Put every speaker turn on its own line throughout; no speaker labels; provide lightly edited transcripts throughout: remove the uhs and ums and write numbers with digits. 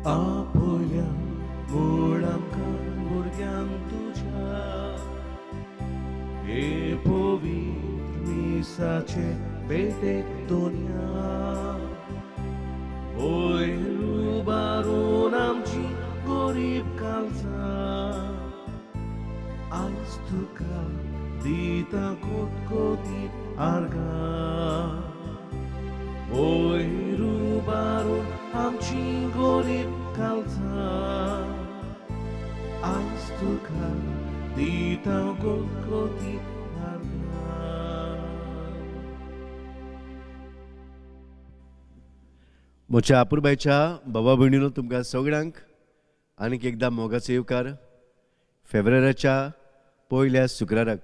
आपल्या म्हूण आमकां भुरग्यांक तुज्या हे पवित्र मिसाचे भेटेक दोनया वयर उबारून आमची गरीब काळजां आयज तुका दिता कोटकोटी आर्गां वयर उबारून आमची गरीब काळजां आयज तुका दिता कोटकोटी आर्गां.
म्हज्या आपुरबायच्या बाबा भयणीनो, तुमकां सगळ्यांक आनीक एकदां मोगाचो येवकार फेब्रुवारीच्या पयल्या शुक्राराक.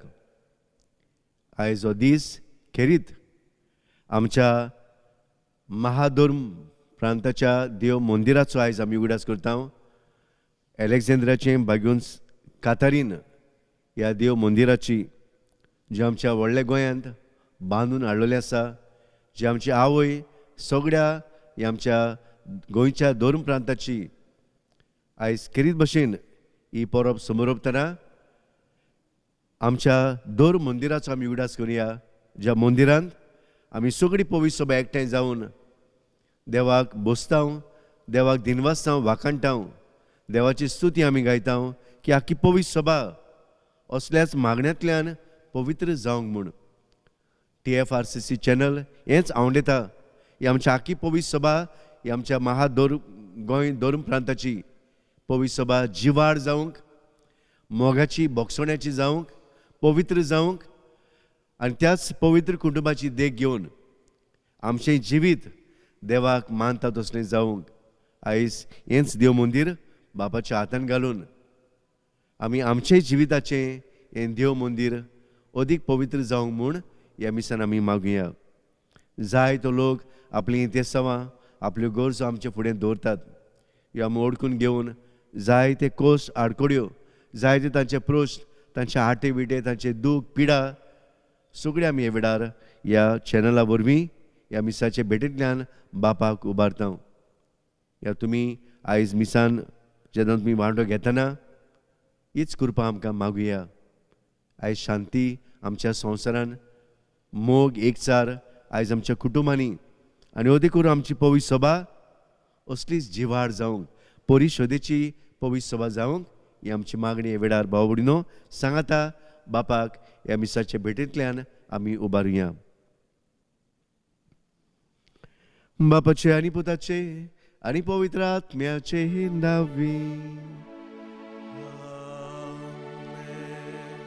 आयज हो दीस खेरीत आमच्या महाधर्म प्रांताच्या देव मंदिराचो आयज आमी उगडास करता. एलेक्झांद्राचें बागेवन कातारीन ह्या देव मंदिराची जी आमच्या व्हडल्या गोंयांत बांदून हाडलेली आसा, जी आमची आवय सगळ्या ह्या आमच्या गोंयच्या धर्म प्रांताची आयज खेरीत भशेन ही परब समरोपतना आमच्या धर्म मंदिराचो आमी उगडास करुया, ज्या मंदिरांत आमी सगळी पवित्र सभा एकठांय जावन देवाक बसता, देवाक दिनवासता, वाखाणटा, देवाची स्तुती आमी गायता की आखी पवित्र सभा असल्याच मागण्यांतल्यान पवित्र जावंक म्हूण. TFRCC channel हेंच आवडटा. ही आमच्या आखी पवित्र सभा ही आमच्या महाधर्म गोंय धर्म प्रांताची पवित्र सभा जिवाळ जावंक, मोगाची बोगसण्याची जावंक, पवित्र जावंक आनी त्याच पवित्र कुटुंबाची देख घेवन आमचें जिवीत देवाक मानता तसलें जावंक आयज हेंच देव मंदीर बापाच्या हातान घालून आमी आमचें जिविताचें हें देव मंदीर अदीक पवित्र जावंक म्हूण ह्या मिसान आमी मागुया. जाय तो लोक आपलीं इतेसांवां आपल्यो गरजो आमचे फुडें दवरतात. ह्यो आमी ओडकून घेवन जाय ते कोश आडकोड्यो, जाय ते तांचे प्रश्न, तांचे आटे विटे, तांचे दूख पिडा सगळें आमी हे वेळार ह्या चॅनला वरवीं ह्या मिसाचे भेटेंतल्यान बापाक उबारता. ह्या तुमी आयज मिसान जेन्ना तुमी वांटो घेतना हीच कृपा आमकां मागुया. आयज शांती आमच्या संवसारान, मोग एकचार आयज आमच्या कुटुंबांनी आनी अदीक करून आमची पवित्र सभा असलीच जिवाळ जावंक, परिशोदेची पवित्र सभा जावंक ही आमची मागणी हे वेळार भाव भयणीनो सांगाता बापाक ह्या मिसाच्या भेटेंतल्यान आमी उबारुया. बापाचे आनी पुताचे आनी पवित्र आत्म्याचे नांवी.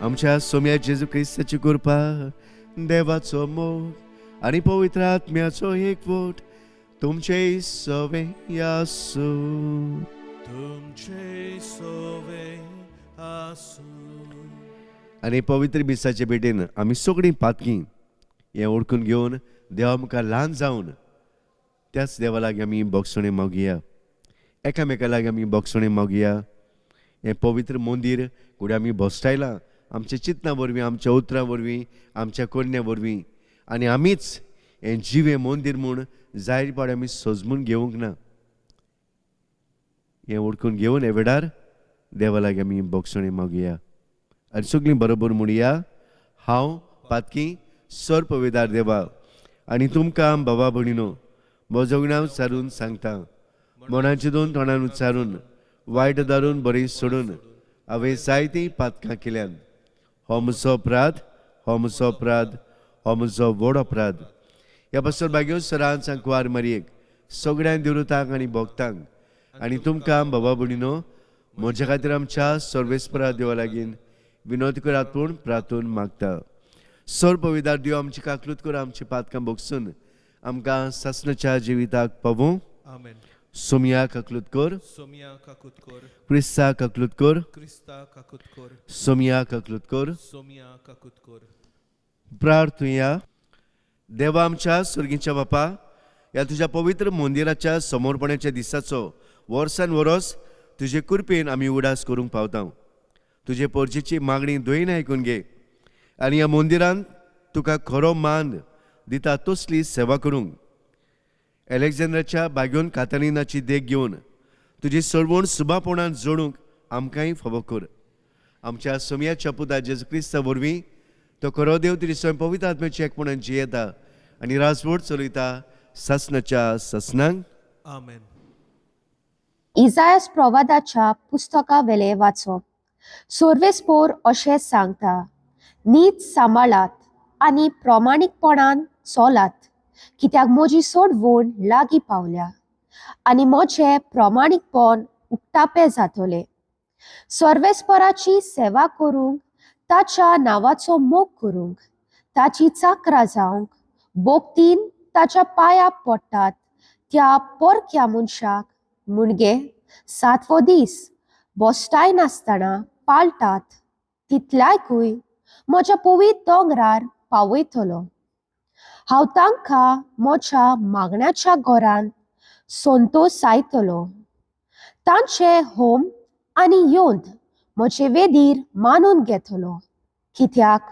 आमच्या सोम्या जेजू क्रिस्ताची कृपा, देवाचो मोग आनी पवित्र आत्म्याचो एकवट तुमचे सवे आसूं.
तुमचे सवे आसूं.
आनी पवित्र मिसाचे भेटेन आमी सगळीं पातकी हें ओळखून घेवन देवा मुखार ल्हान जावन त्याच देवा लागीं आमी बोगसणें मागुया, एकामेका लागीं आमी बोगसणें मागुया. हें पवित्र मंदीर कुडे आमी भोसटायलां आमच्या चिंतना वरवीं, आमच्या उतरां वरवीं, आमच्या करण्या वरवीं आनी आमीच हें जिवें मंदीर म्हूण जायते फावटी आमी सजमून घेवंक ना. हें ओळखून घेवन हे वेळार देवा लागीं आमी बोगसणें मागुया आनी सगळीं बरोबर म्हणुया, हांव पातकी सर्पवेदार देवा आनी तुमकां बाबा भयणीनो म्हजो गुणाव उच्चारून सांगता, मनाचे दोन तोंडान उच्चारून वायट दारून बरें सोडून हांवें जायतीं पातकां केल्यान. हो म्हजो अपराध, हो म्हजो अपराध, हो म्हजो व्हड अपराध. ह्या पासून भाग्यो सरान सांकवार मारयेक सगळ्यांक देवतांक आनी भक्तांक आनी तुमकां बाबा भयणीनो म्हज्या खातीर आमच्या सर्वेस्परा देवा लागीं विनोद करात पूण प्रार्थून मागता. सर्वविदार देव आमची काकलूत कर, आमची पातकां भोगसून आमकां सासणाच्या जिविताक पावूं.
आमेन.
सोमया काकलूत कर,
सोमया काकूत कर,
क्रिस्ता काकलूत कर,
क्रिस्ता काकूत कर,
सोमया काकलूत कर,
सोमया काकूत कर.
प्रार्थुया. देवा आमच्या सुर्गीच्या बापा, ह्या तुज्या पवित्र मंदिराच्या समर्पणाच्या दिसाचो वर्सान वरस तुजे कृपेन आमी उडास करूंक पावता. तुजे पोरजेची मागणी दयेन आयकून घे आनी ह्या मंदिरांत तुका खरो मान दिता तसली सेवा करूंक एलेक्झांड्राच्या बागेवन कातालिनाची देख घेवन तुजी सर्वण सुबापणान जोडूंक आमकांय फावो कर. आमच्या सोमयाच्या पुता जेजू क्रिस्ता वरवीं तो खरो देव तुजी स्वयं पवित्र आत्म्याची एकपणान जियेता आनी राजवट चलयता सासणाच्या सासणांक.
आमेन.
इजायस प्रवादाच्या पुस्तका वेले वाचप. सर्वेस्पोर अशें सांगता, नीत सांबाळात आनी प्रमाणीकपणान चलात, कित्याक म्हजी सोडवण लागीं पावल्या आनी म्हजें प्रमाणीकपण उक्तापें जातलें. सर्वेस्पराची सेवा करूंक, ताच्या नांवाचो मोग करूंक, ताची चाकरां जावंक भक्तीन ताच्या पांया पडटात त्या परक्या मनशाक मुणगे सातवो दीस बसताय नासतना पाळटात तितल्याकूय म्हज्या पवित्र दोंगरार पावयतलो. हांव तांकां म्हज्या मागण्याच्या घरांत संतोसायतलो. तांचे होम आनी योंद म्हजे वेदीर मानून घेतलो, कित्याक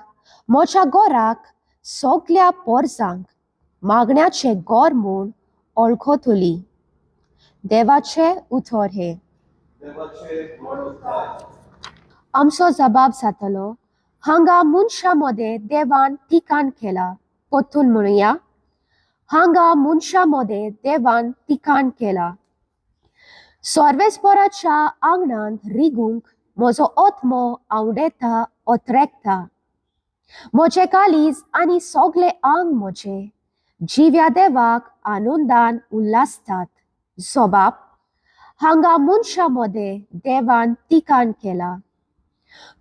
म्हज्या घराक सगल्या पोरसांक मागण्याचें घर म्हूण वळखतली. देवाचें उतर हें. आमचो जबाब जातलो, हांगा मनशां मदें देवान ठिकाण केलां. परतून म्हणुया, हांगा मनशां मदें देवान ठिकाण केलां. सर्वेस्पराच्या आंगणांत रिगूंक म्हजो आत्मो आवडेता अत्रेकता. म्हजें काळीज आनी सगलें आंग म्हजें जिव्या देवाक आनंदान उल्हासतात. जबाब, हांगा मनशां मदें देवान ठिकाण केलां.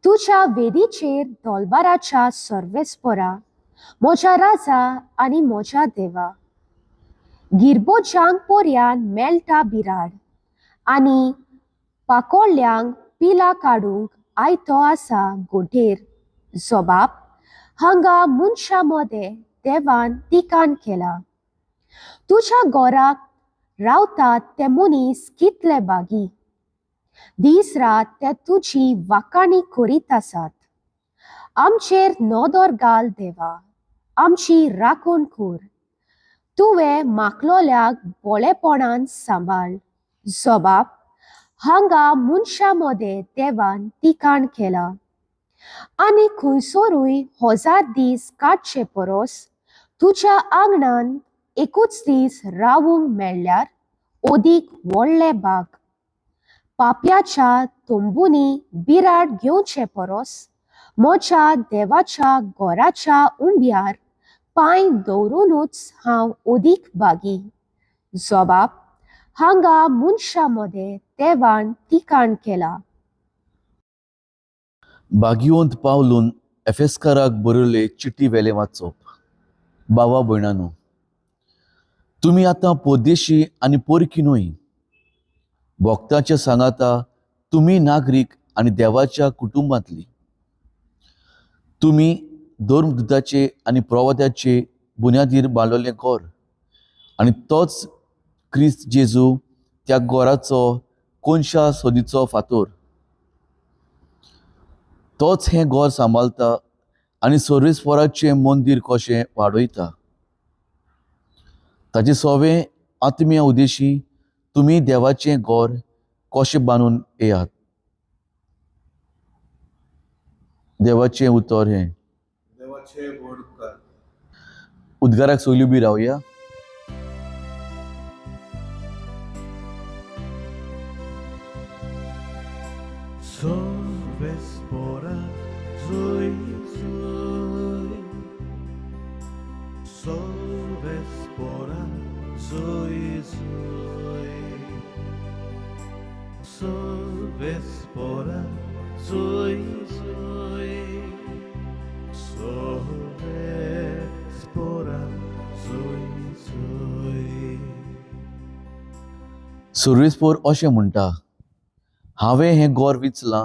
तुज्या वेदीचेर दोलबाराच्या सर्वेस्परा, म्हज्या राजा आनी म्हज्या देवा, गिरबोजांक पर्यान मेळटा बिराड आनी पाकोळ्यांक पिलां काडूंक आयतो आसा गोठेर. जबाब, हांगा मनशां मदें देवान ठिकाण केलां. तुज्या घराक रावतात ते मनीस कितले बागी, दीस रात ते तुजी वाखाणी करीत आसात. आमचेर नदर घाल देवा, आमची राखण कर, तुवें माकलोल्याक बोळेपणान सांबाळ. जबाब, हांगा मनशां मदें देवान ठिकाण केलां. आनी खंयसरूय हजार दीस काडचे परस तुज्या आंगणान एकूच दीस रावूंक मेळ्ळ्यार अदीक व्हडलें भाग. पापयाच्या तंबूंनी बिराड घेवचे परस म्हज्या देवाच्या घराच्या उंब्यार पांय दवरुनूच हांव अदीक भागी. जबाब, हांगा मनशां मदें देवान ठिकाण केलां.
भाग्यवंत पावलून एफेस्काराक बरयल्ले चिटी वेले वाचप. बाबा भयणानो, तुमी आतां परदेशी आनी परकी न्हय, भक्ताच्या सांगाता तुमी नागरीक आनी देवाच्या कुटुंबांतली. तुमी धर्मदूताचे आनी प्रवात्याचे बुन्यादीर बांदलेलें घर आनी तोच क्रिस्त जेजू त्या घराचो कोनशा सोदीचो फातोर. तोच हें घर सांबाळता आनी सर्वेस्पराचें मंदीर कशें वाडयता. ताचे सवे आत्मीय उद्देशी तुमी देवाचें घर कशें बांदून येयात. देवाचें उतर हें. उद्गाराक सगळीं उबी रावया. सर्वेस्पोर अशें म्हणटा, हांवें हें घर विचलां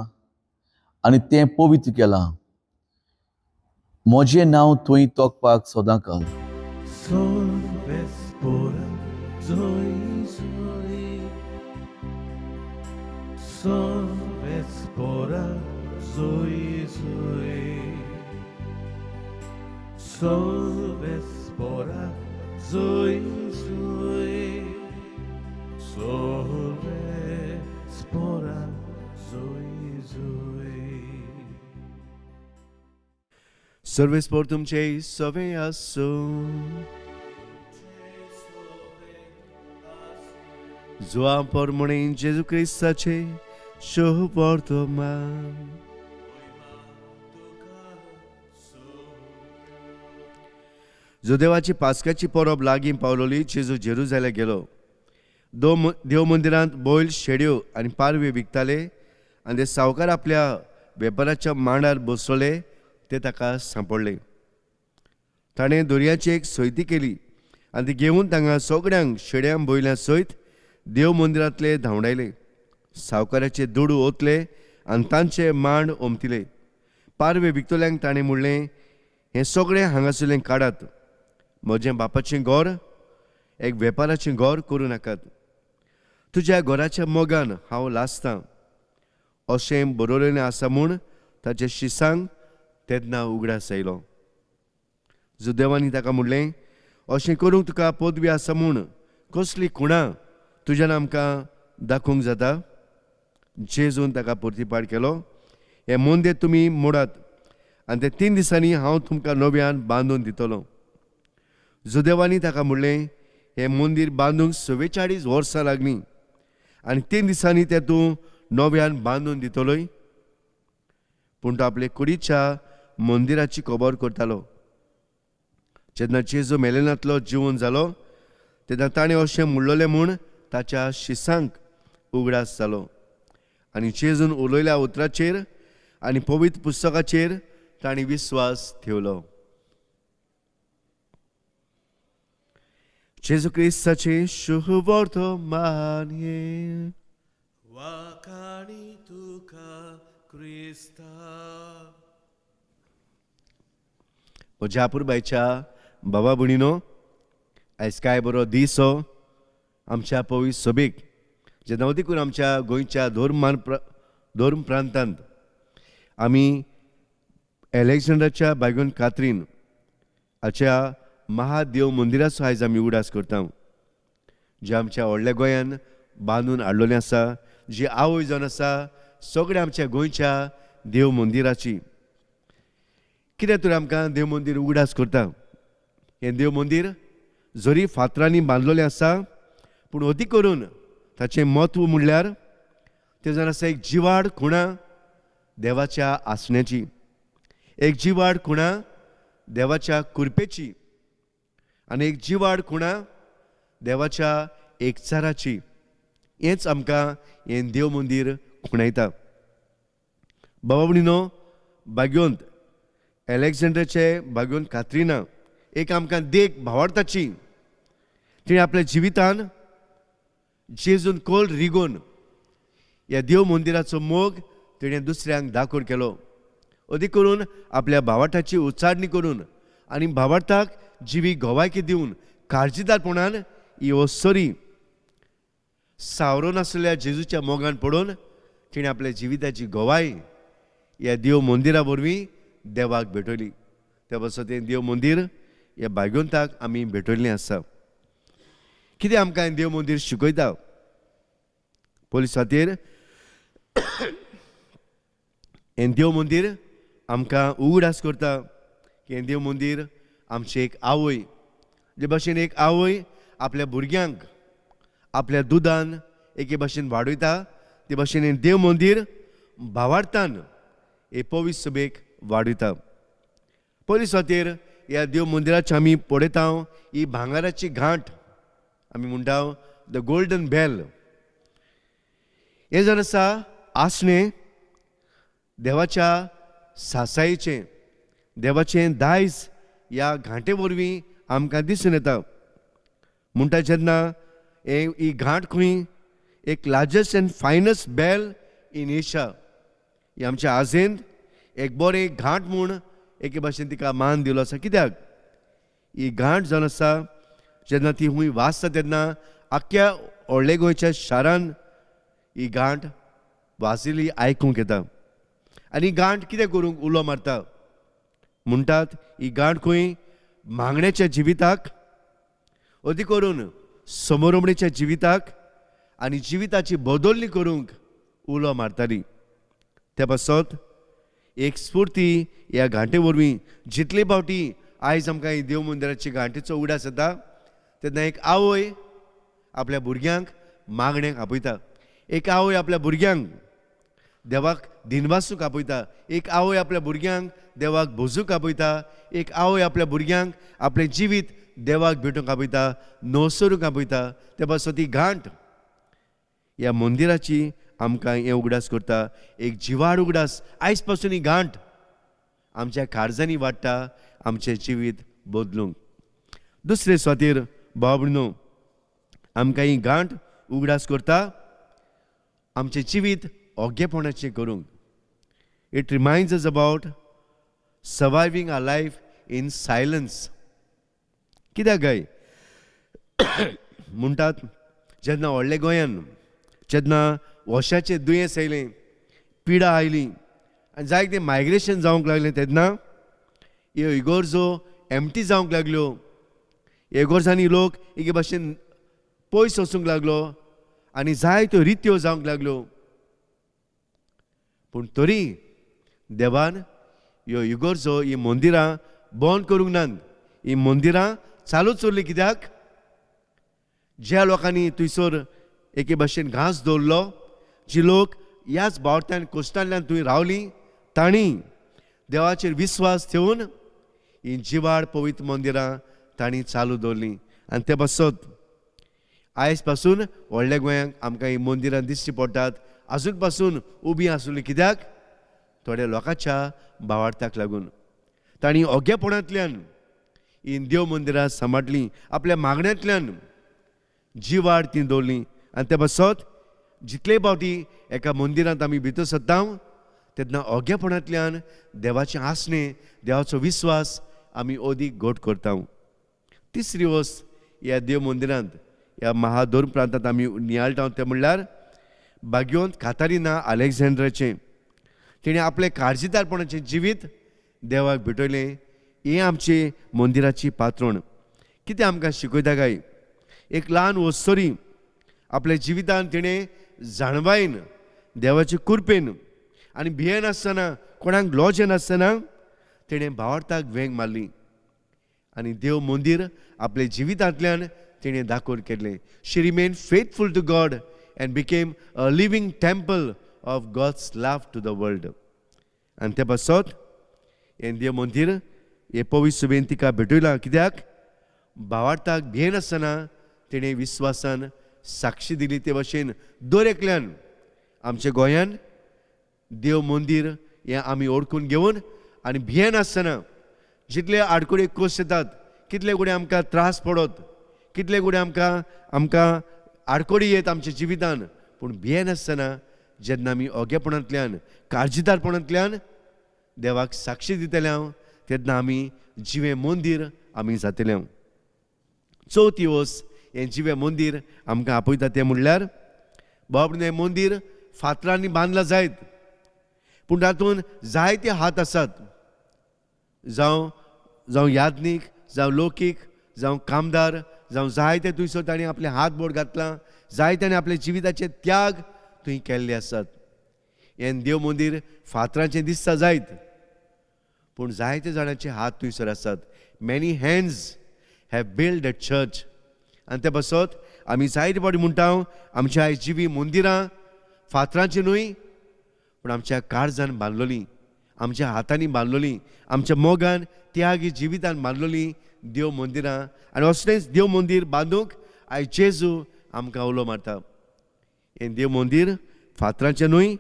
आनी तें पवित्र केलां, म्हजें नांव थंय तोखपाक सदां काल.
Zoe, Zoe, Solve
सर्वेस्पोर तुमचे सवे आसूं. जुआ पोरमणे जेजू क्रिस्ताचे शुभवर्तमान. जुदेवाची पास्काची परब लागीं पावलोली जेजू जेरुजालेम गेलो. देव मंदिरांत बैल, शेड्यो आनी पारवे विकताले आनी ते सावकार आपल्या वेपाराच्या मांडार बसले ते ताका सांपडले. ताणें दोरयाची एक सयती केली आनी ती घेवन तांगा सगळ्यांक शेड्यां बैलां सयत देव मंदिरांतले धांवडायले. सावकाराचे दुडू ओतले आनी तांचे मांड ओमतिले. पारवे विकतल्यांक ताणें म्हणलें, हें सगळें हांगासरलें काडात, म्हजें बापाचें घर एक वेपाराचें घर करूं नाकात. तुज्या घराच्या मोगान हांव लासतां अशें बरोवलेलें आसा म्हूण ताचे शिसांक तेन्ना उगडास आयलो. जुदेवांनी ताका म्हणलें, अशें करूंक तुका पदवी आसा म्हूण कसली खुणां तुज्यान आमकां दाखोवंक जाता? जेजून ताका प्रतिपाड केलो, हें मंदीर तुमी मोडात आनी ते 3 दिसांनी हांव तुमकां नव्यान बांदून दितलो. जुदेवांनी ताका म्हणलें, हें मंदीर बांदूंक 44 वर्सां लागलीं आनी 3 दिसांनी तें तूं नव्यान बांदून दितलोय? पूण तो आपले कुडीच्या मंदिराची खबर करतालो. जेन्ना जेजू मेलेनांतलो जिवन जालो तेन्ना ताणें अशें म्हणलेलें म्हूण ताच्या शिसांक उगडास जालो आनी जेजून उलयल्या उतराचेर आनी पवित्र पुस्तकाचेर ताणें विस्वास ठेवलो. जेजू क्रिस्ताचे शुभवर्तमान.
वाखाणी तुका क्रिस्ता.
म्हज्या पुरबायच्या बाबा भयणीनो, आयज काय बरो दीस हो आमच्या पवित्र सभेक, जेन्ना अदीकून आमच्या गोंयच्या धर्म प्रांतांत आमी एलेक्झांडराच्या बायगून कात्रीन हाच्या महादेव मंदिराचो आयज आमी उगडास करता, जे आमच्या व्हडल्या गोंयान बांदून हाडलेलें आसा, जी आवय जावन आसा सगळ्या आमच्या गोंयच्या देव मंदिराची. कितें तर आमकां देव मंदीर उगडास करता. हें देव मंदीर जरी फातरांनी बांदलेलें आसा पूण अदीक करून ताचें म्हत्व म्हणल्यार तें जावन आसा एक जिवाड खुणा देवाच्या आसण्याची, एक जिवाड खुणा देवाच्या कृपेची आनी एक जिवाड खुणा देवाच्या एकचाराची. हेंच आमकां हें देव मंदीर खुणायता. बाबा भयणीनो, भाग्योंत एलेक्झांडराचे भाग्योंत कात्रिना एक आमकां देख भावार्थाची. तिणें आपल्या जिवितान जेजून कोल रिगोवन ह्या देव मंदिराचो मोग तिणें दुसऱ्यांक दाखोवन केलो, अदीक करून आपल्या भावार्थाची उच्चारणी करून आनी भावार्थाक जिवी गवायकी दिवन काळजीदारपणान ही अवसरी सावरो नासलेल्या जेजूच्या मोगान पडून तिणें आपल्या जिविताची गवाय ह्या देव मंदिरा वरवीं देवाक भेटयली. त्या पासत हें देव मंदीर ह्या भाग्यवंताक आमी भेटयल्लें आसा. कितें आमकां हें देव मंदीर शिकयता? पोलीस खातीर हें देव मंदीर आमकां उगडास करता की हें देव मंदीर आमचें एक आवय, जे भाशेन एक आवय आपल्या भुरग्यांक आपल्या दुदान एके भाशेन वाडयता, ते भाशेन हें देव मंदीर भावार्थान हे पवित्र सभेक वाडयता. पयली खातीर ह्या देव मंदिराची आमी पळयता ही भांगराची घांट, आमी म्हणटा the golden bell. हें जावन आसा आसणें देवाच्या सासायेचें, देवाचें दायज ह्या घांटे वरवीं आमकां दिसून येता. म्हणटा जेन्ना ही घांट खंय एक largest and finest bell in Asia, ही आमच्या आजेंत एक बरें घांट म्हूण एके भाशेन तिका मान दिलो आसा. कित्याक ही घांट जावन आसा जेन्ना ती हूंय वाजता तेन्ना आख्ख्या व्हडले गोंयच्या शारान ही घांट वाजिल्ली आयकूंक येता. आनी घांट कितें करूंक उलो मारता म्हणटात, ही घांट खंय मागण्याच्या जिविताक, अदीक करून समोरमणेच्या जिविताक आनी जिविताची बदलणी करूंक उलो मारताली. त्या पासत एक स्फूर्ती ह्या घांटे वरवीं जितले फावटी आयज आमकां ही देव मंदिराची घांटेचो उगडास जाता तेन्ना एक आवय आपल्या भुरग्यांक मागण्यांक आपयता, एक आवय आपल्या भुरग्यांक देवाक दिनवासूंक आपयता, एक आवय आपल्या भुरग्यांक देवाक भोजूंक आपयता, एक आवय आपल्या भुरग्यांक आपलें जिवीत देवाक भेटूंक आपयता, नवसरूंक आपयता. ते पासत ती घांट ह्या मंदिराची आमकां हें उगडास करता, एक जिवाड उगडास. आयज पासून ही घांट आमच्या काळजांनी वाडटा, आमचें जिवीत बदलूंक. दुसरे सुवातेर भाव भयणीनो आमकां ही घांट उगडास करता आमचें जिवीत ओगेपणाचें करूंक. It reminds us about surviving our life in silence. कित्याक काय म्हणटात, जेन्ना व्हडल्या गोंयान जेन्ना वशाचें दुयेंस आयलें, पिडा आयली आनी जायते मायग्रेशन जावंक लागलें, तेन्ना ह्यो इगोर्जो एमटी जावंक लागल्यो. इगोर्जांनी लोक एके भाशेन पयस वचूंक लागलो आनी जायत्यो रित्यो जावंक लागल्यो. पूण तरी देवान ह्यो इगोर्जो, हीं मंदिरां बंद करूंक नात, हीं मंदिरां चालूच उरलीं. कित्याक? ज्या लोकांनी थंयसर एके भाशेन घांस दवरलो, जी लोक ह्याच बावट्यान कोश्टांतल्यान थंय रावलीं, तांणी देवाचेर विस्वास ठेवून ही जिवाड पवित्र मंदिरां तांणी चालू दवरलीं. आनी ते पासत आयज पासून व्हडल्या गोंयांक आमकां हीं मंदिरां दिश्टी पडटात, आजून पासून उबीं आसली. कित्याक? थोड्या लोकांच्या भावार्थाक लागून तांणी ओगेपणांतल्यान ही देव मंदिरां सांबाळ्ळीं, आपल्या मागण्यांतल्यान जिवाड ती दवरलीं. आनी ते पासत जितले फावटी एका मंदिरांत आमी भितर सरता तेन्ना ओगेपणांतल्यान देवाचें आसणें, देवाचो विस्वास आमी अदीक घट करता. तिसरी वस्त ह्या देव मंदिरांत, ह्या महाधर्म प्रांतांत आमी नियाळटा तें म्हणल्यार भाग्यवंत कातारिना अलेक्झांड्राचें. तिणें आपलें काळजीदारपणाचें जिवीत देवाक भेटयलें. हें आमचें मंदिराची पात्रण कितें आमकां शिकयता काय? एक ल्हान वस्तरी आपल्या जिवितान तिणें जाणवायन, देवाचे कृपेन आनी भियेनासतना, कोणाक लॉज नासतना तिणें भावार्थाक वेंग मारली आनी देव मंदीर आपल्या जिवितांतल्यान तिणें दाखोवन केलें. She remain faithful to God and became a living temple of God's love to the world. आनी ते पासत हें देव मंदीर हे पवित्र सुबेन तिका भेटयलां. कित्याक? भावार्थाक भियेनासतना तिणें विस्वासान साक्षी दिली. ते भाशेन दर एकल्यान आमच्या गोंयान देव मंदीर हें आमी ओळखून घेवन आनी भियेनासतना जितले आडकुडे कोस येतात, कितले गुडे आमकां त्रास पडत, कितले गुडे आमकां आमकां आडकोडी येत आमच्या जिवितान, पूण भियेनासतना जेन्ना आमी ओगेपणांतल्यान, काळजीदारपणांतल्यान देवाक साक्षी दितले हांव, तेन्ना आमी जिवें मंदीर आमी जातले. चवथी वस्त हें जिवें मंदीर आमकां आपयता तें म्हणल्यार बाब हें मंदीर फातरांनी बांदलां जायत, पूण तातूंत जायते हात आसात, जावं जावं याज्ञीक, जावं लोकीक, जावं कामदार, जावं जायते थंयसर ताणें आपले हात बोट घातलां, जायते ताणें आपल्या जिविताचे त्याग थंय केल्ले आसात. हें देव मंदीर फातरांचें दिसता जायत, पूण जायते जाणांचे हात थंयसर आसात. Many hands have build a church. आनी ते पासत आमी जायते फावटी म्हणटा आमच्या आयज जिवी मंदिरां फातरांची न्हय, पूण आमच्या काळजान बांदलोलीं, आमच्या हातांनी बांदलोलीं, आमच्या मोगान त्यागी जिवितान बांदलोलीं देव मंदिरां. आनी असलेंच देव मंदीर बांदूंक आयज जेजू आमकां उलो मारता. हें देव मंदीर फातरांचें न्हय,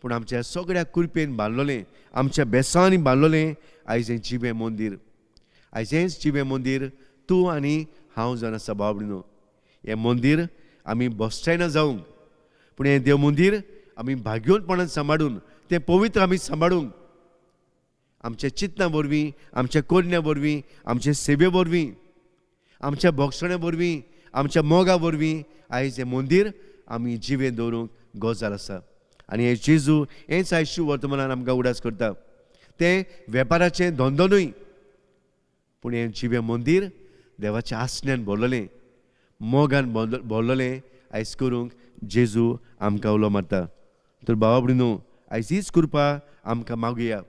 पूण आमच्या सगळ्या कुरपेन बांदलोलें, आमच्या बेसांनी बांदलोलें आयज हें जिवें मंदीर. आयज हेंच जिवें मंदीर तूं आनी हांव जावन आसा. भाव भयणीनो, हें मंदीर आमी बसचायना जावंक, पूण हें देव मंदीर आमी भाग्योनपणान सांबाळून, तें पवित्र आमी सांबाळूंक आमच्या चिंतना वरवीं, आमच्या कोरण्या वरवीं, आमचे सेवे वरवीं, आमच्या भोगसण्या वरवीं, आमच्या मोगा वरवीं आयज हें मंदीर आमी जिवें दवरूंक गजाल आसा. आनी हें जेजू हेंच आयज शिव वर्तमानान आमकां उडास करता. तें वेपाराचें धंदो न्हय, पूण हें जिवें मंदीर देवाच्या आसण्यान भरलेलें, मोगान भरलेलें आयज करूंक जेजू आमकां उलो मारता. तर भावा भयणीनो, आयज हीच कृपा आमकां मागुया.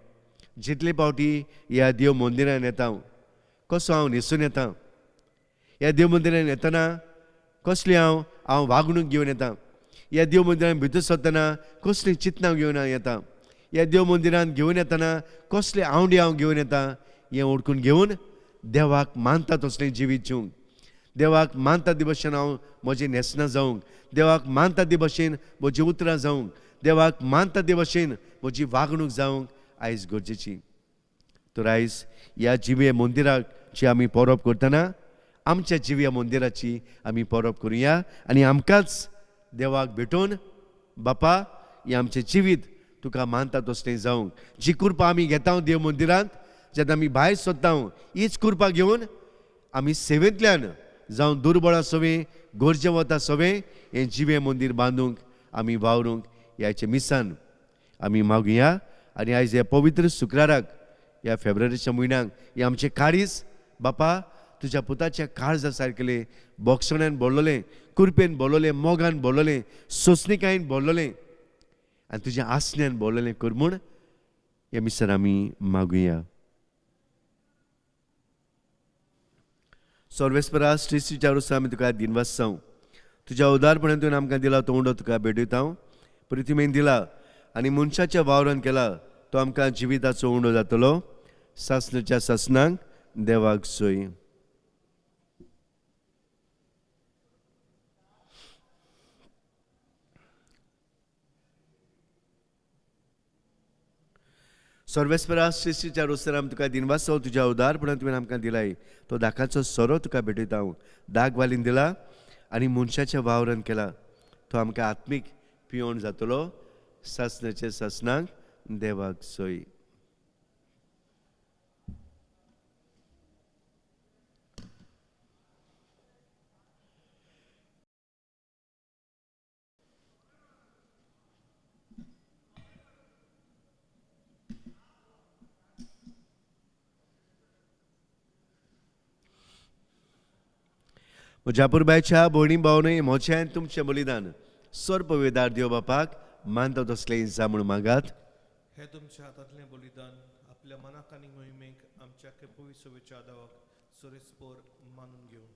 जितले पावटी ह्या देव मंदिरान येता कसो हांव न्हेसून येता, ह्या देव मंदिरान येतना कसली हांव हांव वागणूक घेवन येता, ह्या देव मंदिरान भितर सरतना कसली चिंतनां घेवन हांव येता, ह्या देव मंदिरान घेवन येतना कसले आवडी हांव घेवन येता, हें ओडकून घेवन देवाक मानता तसलें जिवीत जिवंक, देवाक मानता ते भशेन हांव म्हजें न्हेसणां जावंक, देवाक मानता ते भशेन म्हजीं उतरां जावंक, देवाक मानता ते भशेन म्हजी वागणूक जावंक आयज गरजेची। तर आयज ह्या जिव्या मंदिराची आमी परब करतना आमच्या जिव्या मंदिराची आमी परब करुया आनी आमकांच देवाक भेटोवन बापा हें आमचें जिवीत तुका मानता तसलें जावंक, जी कृपा आमी घेता देव मंदिरांत जेन्ना आमी भायर सोदता हीच कृपा घेवन आमी सेवेंतल्यान जावं दुर्बळा सवें गरजे वता सवें हें जिवें मंदीर बांदूंक आमी वावरूंक ह्याचें मिसान आमी मागुया। आनी आयज ह्या पवित्र शुक्राराक ह्या फेब्रुवारीच्या म्हयन्याक हें आमचें काळीज बापा तुज्या पुताच्या काळजा सारकेलें बोगसण्यान भरलेलें, कुरपेन भरलेलें, मोगान भरलेलें, सोंसणिकायेन भरलेलें आनी तुज्या आसण्यान भरलेलें कर म्हूण हें मिसान आमी मागुया। सर्वेस्परा श्रीच्या रोसा आमी तुका दिनवास तुज्या उदारपणान तुवें आमकां दिला तो उंडो तुका भेटयता, पृथ्वीन दिला आनी मनशाच्या वावरान केला तो आमकां जिविताचो उंडो जातलो। सासणाच्या सासणाक देवाक सोय। सर्वेस्परा श्रीच्या रोसर आमी तुका दिनवास तुज्या उदारपणान तुवें आमकां दिलाय तो दाकाचो सोरो तुका भेटयता, दाग वालीन दिला आनी मनशाच्या वावरान केला तो आमकां आत्मीक पियोण जातलो। सासणाचे सासणाक देवाक सोय। म्हज्या पुरबायच्या भयणी भावनय म्हजें आनी तुमचें बलिदान सर्ववेदार देव बापाक मानता तसलें जा म्हूण मागात।
हे तुमच्या हातांतलें बलिदान आपल्या मनाक आनी मोहिमेक आमच्या पवित्र आदावाक सोरेस्पोर मानून घेवन।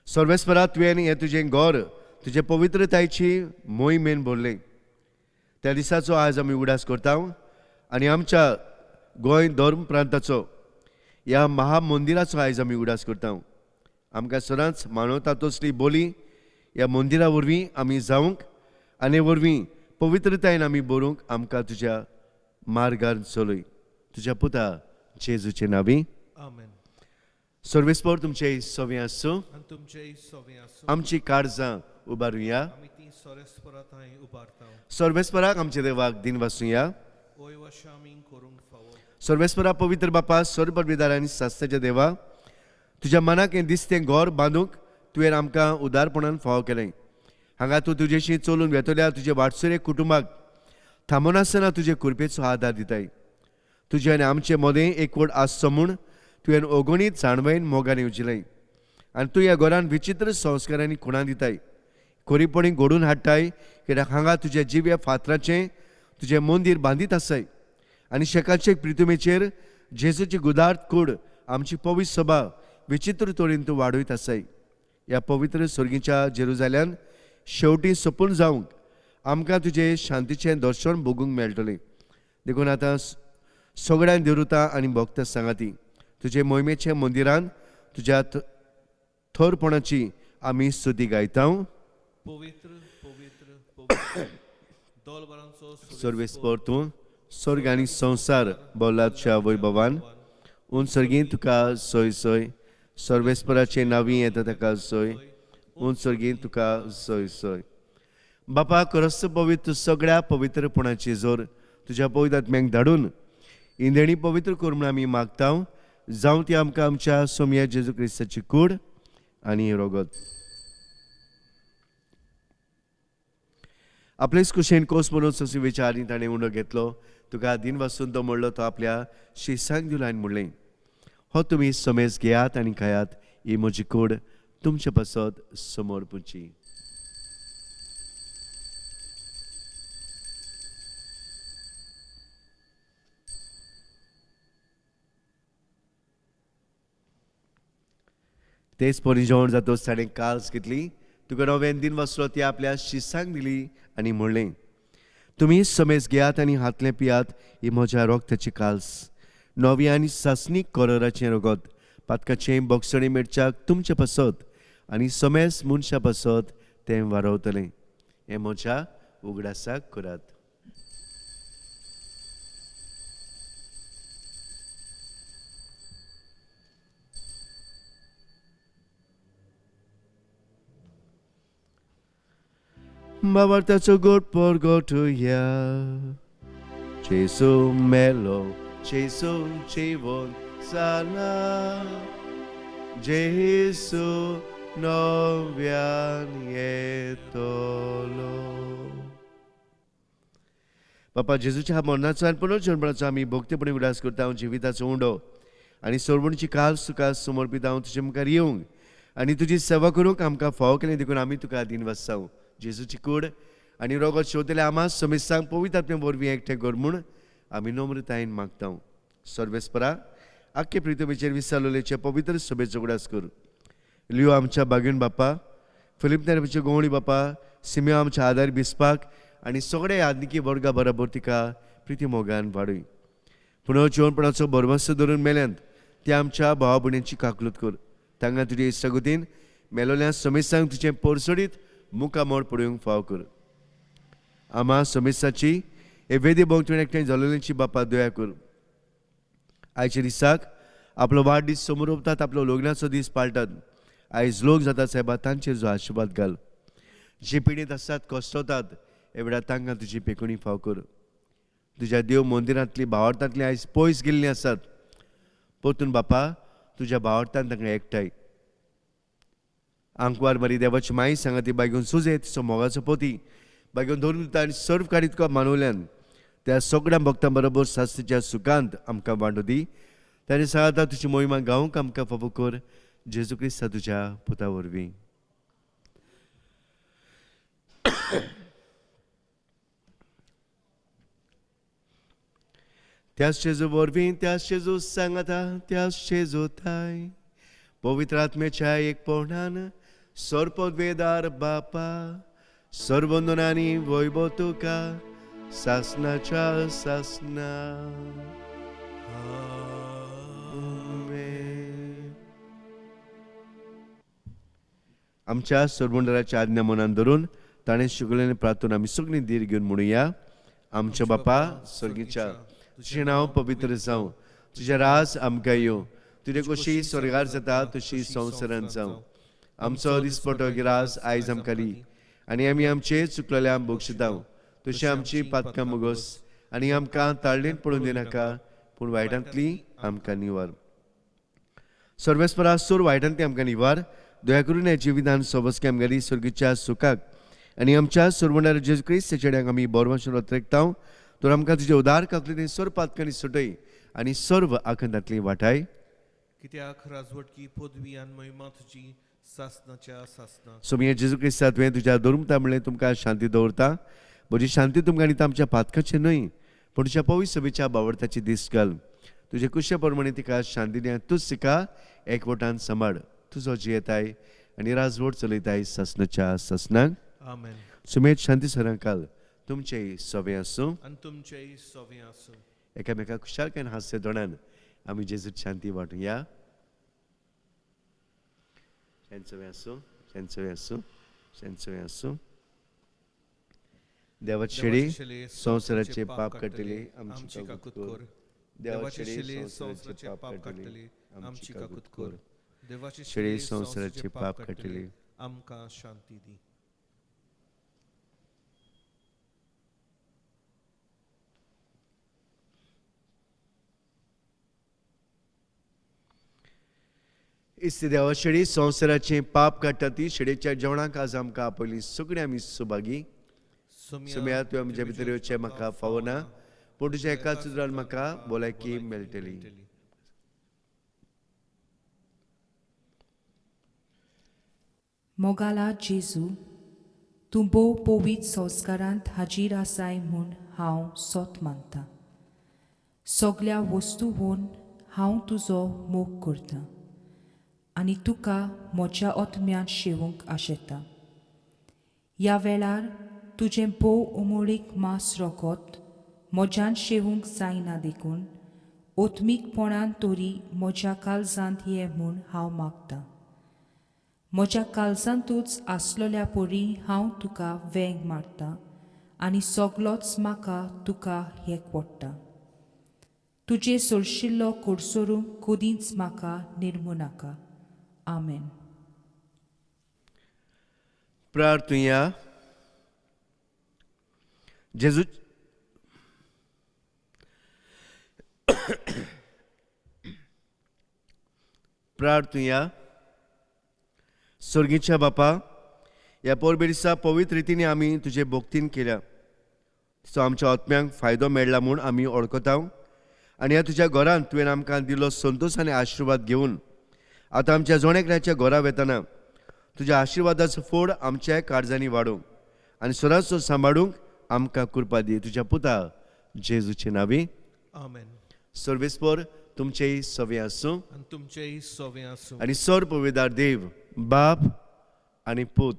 सर्वेस्परा तुवें हें तुजें घर तुजे पवित्रतायेची मोहिमेन भरलें त्या दिसाचो आज आमी उगडास करता आनी आमच्या गोंय धर्म प्रांताचो ह्या महामंदिराचो आयज आमी उगडास करता। आमकां सदांच मानवता तसली बोली ह्या मंदिरा वरवीं आमी जावंक आनी वरवीं पवित्रतायेन आमी बरोवंक आमकां तुज्या मार्गार चलय, तुज्या पुता जेजूचे नांवी
आमेन।
सर्वेस्पर तुमचें सवें आसूं
आनी तुमचें सवें आसूं।
आमची काळजां उबारुया,
आमी तीं सर्वेस्परा थंय उबारता।
सर्वेस्पराक आमच्या देवाक दिनवासुया,
वय वशा आमी करूंक फावो।
सर्वेस्परा पवित्र बापा सर्वपविदार आनी सासणाच्या देवा तुज्या मनाक हें दिसतें घर बांदूंक तुवें आमकां उदारपणान फावो केलें। हांगा तूं तुजेशी चलून वेतल्या तुजे वाटसुरे कुटुंबाक थांबनासतना तुजे कृपेचो आदार दिताय। तुजे आनी आमचे मदें एकवट आसचो म्हूण तुवें अगणीत जाणवयन मोगान येवजिलें आनी तूं ह्या घरान विचित्र संस्कारांनी खुणां दिताय, खरीपणी घडोवन हाडटाय कित्याक हांगा तुज्या जिव्या फातराचें तुजें मंदीर बांदीत आसाय आनी शेकाचे प्रितुमेचेर जेजूची गुदार्थ कूड आमची पवित्र सभा विचित्र तरेन तूं वाडयत आसाय। ह्या पवित्र सर्गीच्या जेरुजाल्यान शेवटी सोंपून जावंक आमकां तुजें शांतीचें दर्शन भोगूंक मेळटलें। देखून आतां सगळ्यान देवता आनी भक्त सांगाती तुजे मोहिमेच्या मंदिरान तुज्या थोरपणाची आमी स्तुती गायता।
पवित्र पवित्र पवित्र दोलबरांचो
सर्वेस्पर तूं स्वर्ग आनी संवसार बोलाच्या वैभवान उन सर्गीन तुका सोय सोय, सर्वेस्पराचे नांवी येता ताका सोय, उन सर्गीन तुका सोय सोय। बापा करस्त पवित्र सगळ्या पवित्रपणाची जोर तुज्या पवित्र आत्म्याक धाडून इंदेणी पवित्र कर म्हूण आमी मागता। जावं ती आमकां आमच्या सोमया जेजू क्रिस्ताची कूड आनी रोगत। आपलेच कुशेन कोस म्हणून ससी विचार ताणें उंडो घेतलो, तुका दिन वासून तो म्हणलो तो आपल्या शिसांक दिलो आनी म्हणलें, हो तुमी समेज घेयात आनी खायात, ही म्हजी कूड तुमचे पासत समोर पुची। तेच परी जेवण जातच ताणें काल्स घेतली, तुका नव्यान दिन वाचलो, ती आपल्या शिसांक दिली आनी म्हणलें, तुमी समेज घेयात आनी हातलें पियात, ही म्हज्या रोगताची काल्स, नवी आनी सासणीक कोरोराचें रगत, पातकाचें बोगसणें मेळच्याक तुमचे पासत आनी समेज मनशा पासत तें वारवतलें. हें म्हज्या उगडासाक करात. बाबार्थाचो गोड परगटुया. जेजू मेलो, जेजू जिवन जाला, जेजू नव्यान येतलो. बापा जेजूच्या मरणाचो आनी पुनर्जन्मणाचो आमी भक्तीपणी उगडास करता. जिविताचो उंडो आनी सोडवणची काल तुका समर्पित हांव तुजे मुखार येवंक आनी तुजी सेवा करूंक आमकां फावो केलें देखून आमी तुका दिनवासाव. जेजूची कूड आनी रोगत शेवतले आमा समेस्तांक पवित्र आत्मे वरवीं एकठांय कर म्हूण आमी नम्रतायेन मागता. सर्वेस्परा आख्खे प्रितमेचेर विसारलेचे पवित्र सभेचो उगडास कर. लियो आमच्या बागीन बापा, फिलीप नारबाचे गोवणी बापा, सिमियो आमच्या आदार बिस्पाक आनी सगळे आदनिकी वर्गा बराबर तिका प्रिती मोगान वाडय. पुनर्जिवनपणाचो भरवंसो धरून मेल्यांत त्या आमच्या भावा भयणींची काकलूत कर. तांकां तुजे इश्टागतीन मेलोल्या समेस्तांक तुजें पोरसडीत मुखामोड पळोवंक फाव कर. आमा समेस्ताची हे वेदी भोंवतणी एकठांय जालोल्यांची बापा दया कर. आयच्या दिसाक आपलो वाडदीस समरोपतात, आपलो लग्नाचो दीस पाळटात. आयज लोक जातात सायबा, तांचेर जो आशिर्वाद घाल. जे पिडीत आसात, कश्टवतात, हे वेळार तांकां तुजी पेकुणी फाव कर. तुज्या देव मंदिरांतली भावार्थांतली आयज पयस गेल्लीं आसात, परतून बापा तुज्या भावार्थान तांकां एकठांय. आंकवार मारी देवाची माई सांगा ती बायगून सुजे तिचो मोगाचो पोती बायगून धरून दिता आनी सर्व काडी तुका मानवल्यान त्या सगळ्या भक्तां बरोबर शास्त्रीच्या सुखांत आमकां वांटो दी. ताणें सांगता तुजी मोहिमा गावंक आमकां फावो कर, जेजू क्रिस्ता तुज्या पुता वरवीं. त्याच जेजू वरवीं, त्याच जेजू सांगता, त्याच जेजू थाय पवित्र आत्म्याच्या एकपणान सर्पवेदार बापा सर्वंदनानी वैभव तुका सासनाच्या सासना. आमच्या सर्वंडराच्या आज्ञा मनान धरून ताणें शिकयल्लें प्रार्थना आमी सगळीं धीर घेवन म्हणुया. आमच्या बापा स्वर्गीच्या, तुजें नांव पवित्र जावं, तुजें राज आमकां येवं, तुजे कशी स्वर्गार जाता तशी संवसारांत जावं. आमचो दिसपटो गिरास आयज आमकां दी आनी आमी आमचे चुकलेल्या बक्षितां तशी आमची पातकां मुगोस आनी आमकां ताळणेंत पडून दिनाका, पूण वायटांतली आमकां निवार. सर्वेस्परा सोर वायटांतली आमकां निवार. दया करून ह्या जिवितान सोबसके आमगेली स्वर्गीच्या सुखाक आनी आमच्या सर्वणाऱ्या जेजू क्रिस्त चेड्यांक आमी बोरवाशून रत्रेकता. तर आमकां तुजे उदार काकली सर्व पातकांनी सुटय आनी सर्व आखंदांतली वाटाय.
कित्याक राजवटकी पदवी आनी महिमा तुजी सासनाच्या सासना.
सोमिया जेजू क्रिस्ता तुवें तुज्या धर्मता म्हणलें तुमकां शांती दवरता. म्हजी शांती तुमकां आनी आमच्या पातकाचें न्हय पूण तुज्या पवित्र सभेच्या बावडताची दीस घाल. तुजे कुशे प्रमाणे तिका शांती दी, तूच तिका एकवटान सांबाळ. तुजो जियेताय आनी राजवट चलयताय सासनाच्या सासनाक.
आमेन.
सुमेद शांती सरांकाल तुमचेय सवे आसूं
आनी तुमचेय सवे आसूं.
एकामेका खुशालकायेन हास्य दोणान आमी जेजूत शांती वांटुया. शांत आसूं, शांत आसूं, शांत आसूं. देवाचे शेळी संवसाराचे पाप काडटले आमची काकूत कर. देवाचे शेळी संवसाराचे पाप काडटले आमची काकूत कर.
देवाचे
शेळी संवसाराचे पाप काडटले
आमकां शांती दी.
इस्ती देवा शेळी संवसाराचे पाप काडटा ती शेळीच्या जेवणाक आज आमकां आपयली. सगळीं आमी सुभागी. सुम्या तुवें आमच्या भितर येवचें म्हाका फावना, पूण तुज्या एकाच उतरान म्हाका भलायकी मेळटली.
मोगाला जेजू, तूं भोव पवित्र संस्कारांत हाजीर आसाय म्हूण हांव सोत मानतां. सगल्या वस्तू होवन हांव तुजो मोग करतां. आनी तुका म्हज्या ओतम्यान शेवूंक आशेता. ह्या वेळार तुजें भोव उमळीक मांस रोगत म्हज्यान शेवूंक जायना देखून ओतमीकपणान तरी म्हज्या काळजांत ये म्हूण हांव मागतां. म्हज्या काळजांतूच आसलोल्या परी हांव तुका वेंग मारतां आनी सगलोच म्हाका तुका हेक पडटा. तुजे सोरशिल्लो कोडसोरूंक कदींच म्हाका निर्मू नाका. आमेन.
प्रार्थुया. जेजू प्रार्थुया. स्वर्गीच्या बापा, ह्या परबे दिसा पवित्र रितीने आमी तुजे भक्तीन केल्या, तिचो आमच्या आत्म्यांक फायदो मेळ्ळा म्हूण आमी वळखता आनी ह्या तुज्या घरांत तुवें आमकां दिल्लो संतोश आनी आशिर्वाद घेवन आतां आमच्या जण एकल्याच्या घरा वेतना तुज्या आशिर्वादाचो फोड आमच्या काळजांनी वाडूंक आनी सदांच सांबाळूंक आमकां कृपा दी. तुज्या पुता जेजूचे नांवी
आमेन.
सर्वेस्पर तुमचेय सवे आसूं
आनी तुमचेय सवे आसूं.
आनी सर पविदार देव बाप आनी पूत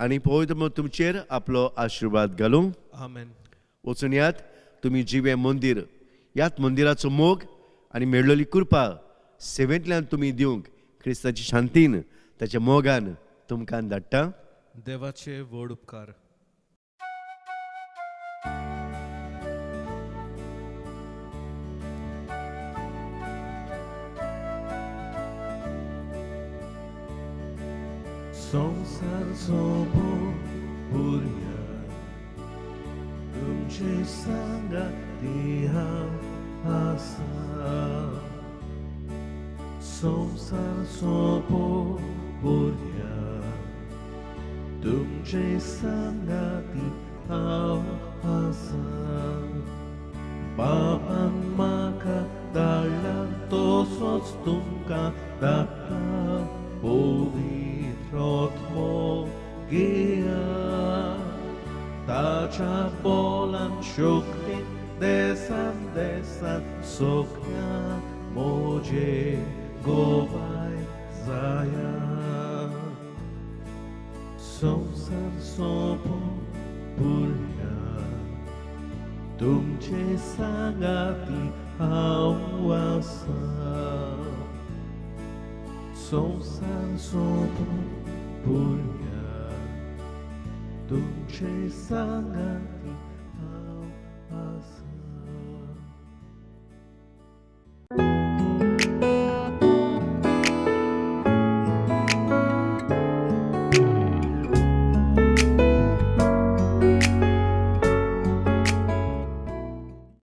आनी पवित्र तुमचेर आपलो आशिर्वाद घालूं.
आमेन.
वचून यात तुमी जिवे मंदीर, ह्याच मंदिराचो मोग आनी मेळ्ळोली कृपा सेवेंतल्यान तुमी दिवंक क्रिस्ताची शांतीन ताच्या मोगान तुमकां धाडटा.
देवाचे व्हड उपकार. संवसार सोबो भुरग्या तुमचे सांगाती हांव आसा. संवसार सोबो भुरग्या तुमचे सांगाती हांव आसा. बाबान म्हाका धाडला तसोच तुमकां धाडटा पवित्र आत्मो घेया. ताच्या बोलान शक्तीन देसान देसान सगळ्या म्हजे गोवाय जाया. संवसार सोंपो भुरग्या तुमचे सांगाती हांव आसा. संवसार सोंपो भुरग्या तुमचे सांगाती